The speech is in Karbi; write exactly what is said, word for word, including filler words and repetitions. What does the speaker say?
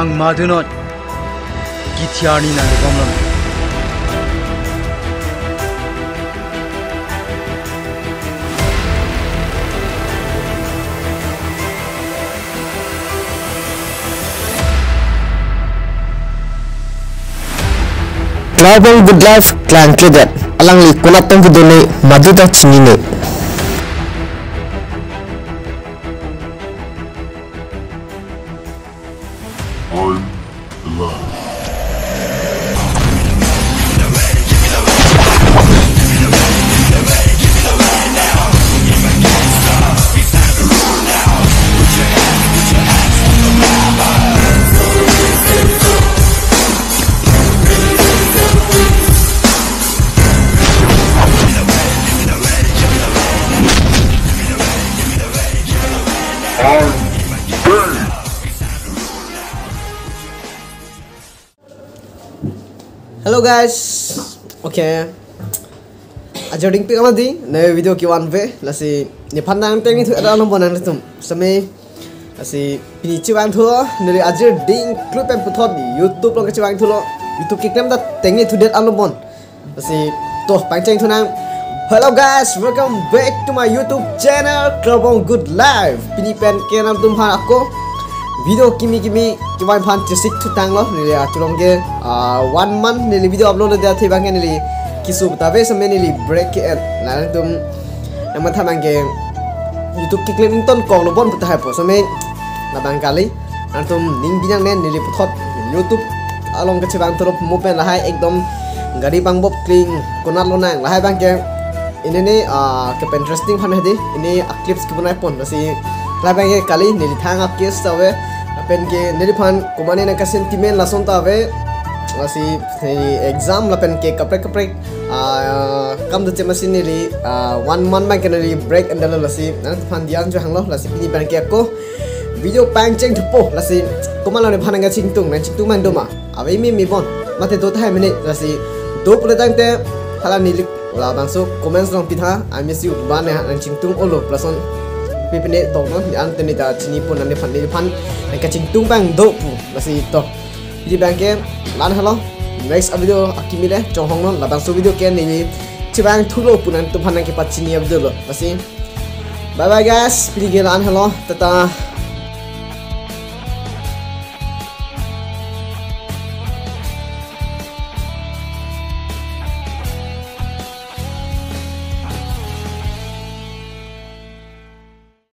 Ang madunot kithiarni nang bomlon. Klarbong Good Life klangkledet, alangli konat tong kedo ne, madu ta chinine. I'm alive. Hello guys. Okay. Ajor dingpik amat dei, ne video kevan ave, lasi nephan nangtengni thu ada along bon nangtum. Same, lasi pini chevangthu, neli ajor ding klui pen puthot YouTube along kechevangthulo, YouTube keklem ta tengni thudet along bon. Lasi to pangcheng thunang. Hello guys, welcome back to my YouTube channel, Klarbong Good Life. Pini pen ke nangtumphan ako video kimi kimi kevan aphan chesik thutanglo, neli acholong ke, ah, one month neli video upload le dia thi abang ke neli keso ta ave, same neli break ke-en. Nangtum nangmatha abang ke YouTube keklem ingtonkoklo bon puta hai po, same labang kali. Nangtum ning binang nen neli puthot YouTube along kechevangthulo mo pen lahai ekdom gari bangbop kling konat lonang lahai abang ke. Ini ne, ah, kepen interesting aphan dei, ini a-clips kebonai pon, lasi lahai abang ke kali neli thang a-case ta ave, lapen ke neliphan komatne nangka-sentiment lason ta ave, lasi neli exam lapen ke kaprek kaprek, ah, kam doche amatsi neli, ah, one month abang ke neli break endalo, lasi nangphan dian jo hanglo, lasi pini abang ke ako video pangcheng thupo, lasi komatlo nephan nangkachingtung, nangchingtung abang do ma? Ave me me bon. Mate do tahai mene, lasi do pule tangte hala neli labangso comments along pitha, I miss you, ban ne nangchingtung olo, plus on pipine tokno, ni an teni ta chini pon, nephan nephan nangkachingtung abang do pu, lasi to. Pini abang ke la-an helo, next a-video akimi le chonghong non, labangso video ke neli chevangthulo pu nangtumphan nangkepachini a-video lo, lasi. Bye bye guys, pini ke la-an helo, tata.